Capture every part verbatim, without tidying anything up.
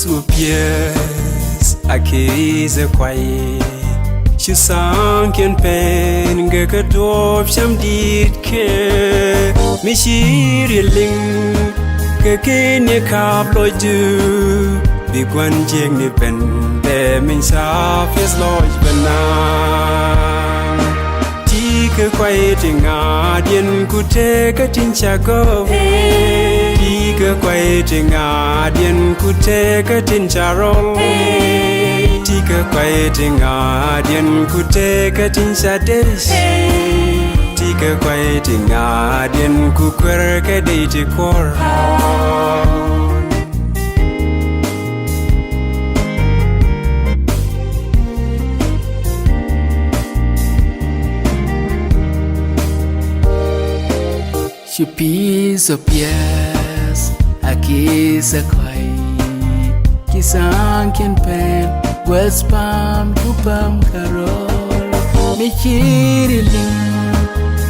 Pieth a kecä kuay. Ci tha̱a̱ŋkiɛn pen kɛ kɛ duɔ̱ɔ̱p cäm di̱t kɛ mi ci riet liŋ kɛ keni kap lɔcdu. Bi gua̱n jiäkni ben bɛ min ca piɛth lɔc bɛ naŋ. Ti kɛ kuay ti ŋa̱diɛn ku tekɛ tin ca gɔw. Ti kɛ kuay ti ŋa̱diɛn ku tekɛ tin ca rɔl. Ti kɛ kuay ti ŋa̱diɛn ku tekɛ tin ca deric. Ti kɛ kuay ti ŋa̱diɛn ku kuer kɛ dey ti kuɔr. Ci pi̱i̱th ɔ piɛth a ki̱i̱th ɛ kɔ̱a̱c. Ci tha̱a̱ŋkiɛn pen guäth pam ku pam kärɔl. Mi ci riet liŋ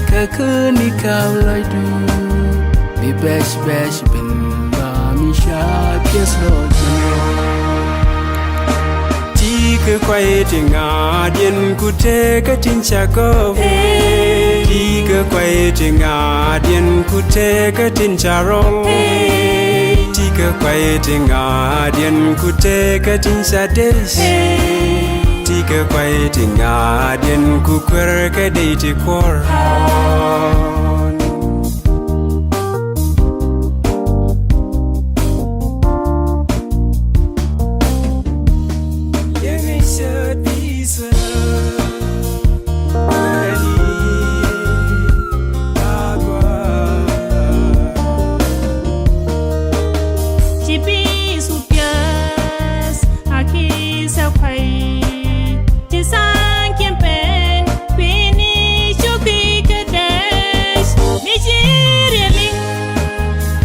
kɛ keni kap lɔcdu. Bi bɛc bɛc ben ba mi ca piɛth lɔc. Ti kɛ kuay ti ŋa̱diɛn ku tekɛ tin ca gɔw. Ti kɛ kuay ti ŋa̱diɛn ku tekɛ tin ca rɔl. Ti kɛ kuay ti ŋa̱diɛn ku tekɛ tin ca deric. Ti kɛ kuay ti ŋa̱diɛn ku kuer kɛ dey ti kuɔr. Ci pi̱i̱th ɔ piɛth a ki̱i̱th ɛ kuay. Ci tha̱a̱ŋkiɛn pen kui̱ni cu kui̱ kɛ dec. Mi ci riet liŋ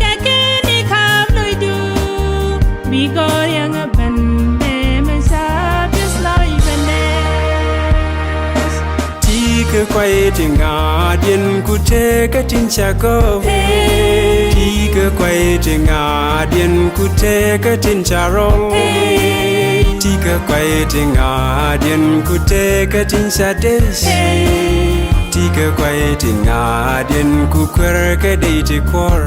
kɛ keni kap lɔcdu. Bi gɔ̱r yɛn ɛ ben bɛ min ca piɛth lɔc bɛ nɛɛc. Ti kɛ kuay ti ŋa̱diɛn ku tekɛ tin ca gɔw. Ti kɛ kuay ti ŋa̱diɛn ku tekɛ tin ca rɔl. Ti kɛ kuay ti ŋa̱diɛn ku tekɛ tin ca deric. Ti kɛ kuay ti ŋa̱diɛn ku kuer kɛ dey ti kuɔr.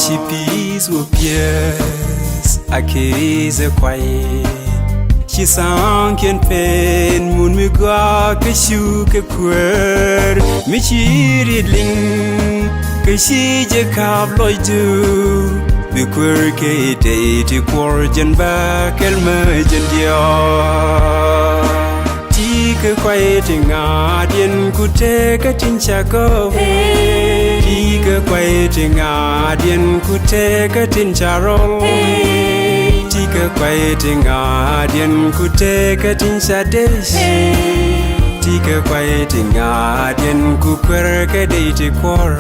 Ci pi̱i̱th wä piɛth a ki̱i̱th ɛ kuay. Ci tha̱a̱ŋkiɛn pen mun mi gɔaa kɛ cu kɛ kuäär. Mi ci riet liŋ kɛ ci jɛ kap lɔcdu. Bi kuäär kɛ dey ti kuɔr jɛn bä kɛl mä jɛn diɔ̱ɔ̱k. Ti kɛ kuay ti ŋa̱diɛn ku tekɛ tin ca gɔw. Ti kɛ kuay ti ŋa̱diɛn ku tekɛ tin ca rɔl. Ti kɛ kuay ti ŋa̱diɛn ku tekɛ tin ca deric. Ti kɛ kuay ti ŋa̱diɛn ku kuer kɛ dey ti kuɔr.